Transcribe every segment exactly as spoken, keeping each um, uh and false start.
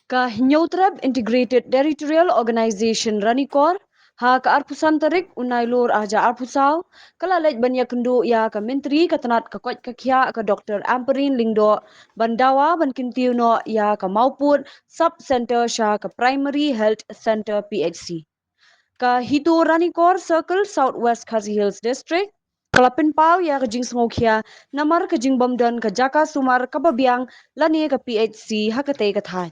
Ka Hynñiewtrep Integrated Territorial Organization Ranikor, ha ka arphew san tarik u Nailur arhajar arphew saw, ka la leit ban ïakynduh ïa ka Myntri ka tnat ka koit ka khiah ka Doctor Ampareen Lyngdoh, ban dawa ban kyntiew noh ïa ka Mawpud Sub Center sha ka Primary Health Center, P H C. Ka HITO Ranikor Circle, South West Khasi Hills District, ka la pynpaw ïa ka jingsngewkhia namar ka jingbym don ka jaka sumar kaba biang lane ka P H C ha katei ka thaiñ.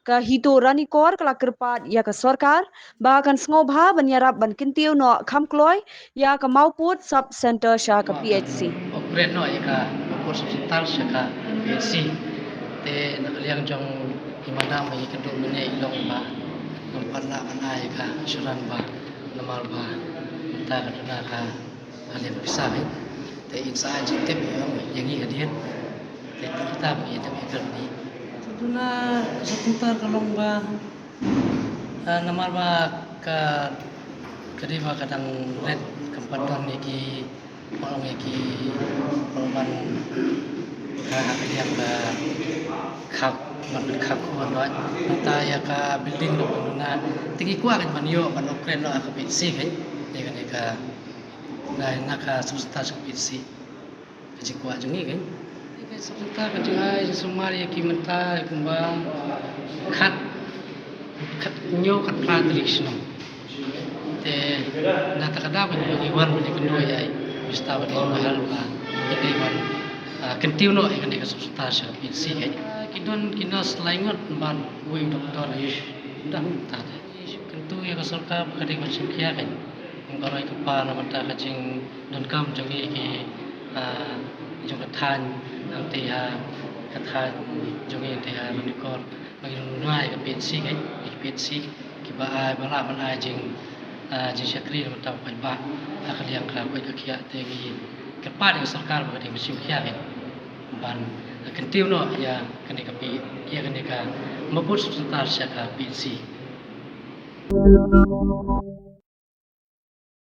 Ka HITO Ranikor ka la kyrpad ïa ka sorkar ba kan sngewbha ban ïarap ban kyntiew noh kham kloi ïa ka Mawpud Sub Center sha ka P H C. Operate noh ïa ka Mawpud Sub Center sha ka P H C. Te na ka liang jong i madam i kynduh mynne i long ba ngam pat lah ban ai ka assurance ba namar ba mynta ka duna ka ka liang pisa hi. Te in sa ai jingtip ïa ngi hadien. Te kita ba ngi tip ïa ka ni. Te duna sa kumta ka long ba, ah, namar ba ka, ka dei ba ka dang ret, kam pat don ïa ki, ong ïa ki, ong ban, ka, ka liang ka khap, ban khap ko ban don. Mynta ïa ka building duna. Te ngi kwah kan ban ïoh, ban upgrade noh ka P H C kan. Ïa kane ka Na, na ka sub center sha ka P H C. Ka jingkwah jong ngi kan. Ka sub center ka jingai jingsumar ïa ki mynta kumba khat, khat hynñiew khat phra tarik shnong. Te na kata ka daw kan ngi wan ban ïakynduh ïa i Mister Wading Mahal ba ngi dei ban, ah, kyntiew noh ïa kane ka sub center sha ka P H C kan. Ah, ki don ki nurse lai ngut bad uwei u doktor Ayush. Dah mynta te. Kyntu ïa ka sorkar ba ka dei ban shim khia kan. Ym ka roi ka par na bynta ka jingdonkam jong ngi ki, ah, jong ka thaiñ hangtei ha ka thaiñ jong ngi hangtei ha Ranikor. Ba ngi don ïa ka P H C kan, ïa ka P H C kiba ai ba lah ban ai jing, ah, jingshakri na bynta u paidbah ha ka liang ka koit ka khiah. Te ngi kyrpad ïa ka sorkar ba ka dei ban shim khia kan ban kyntiew noh ïa kane ka P, ïa kane ka Mawpud Sub Center sha ka P H C.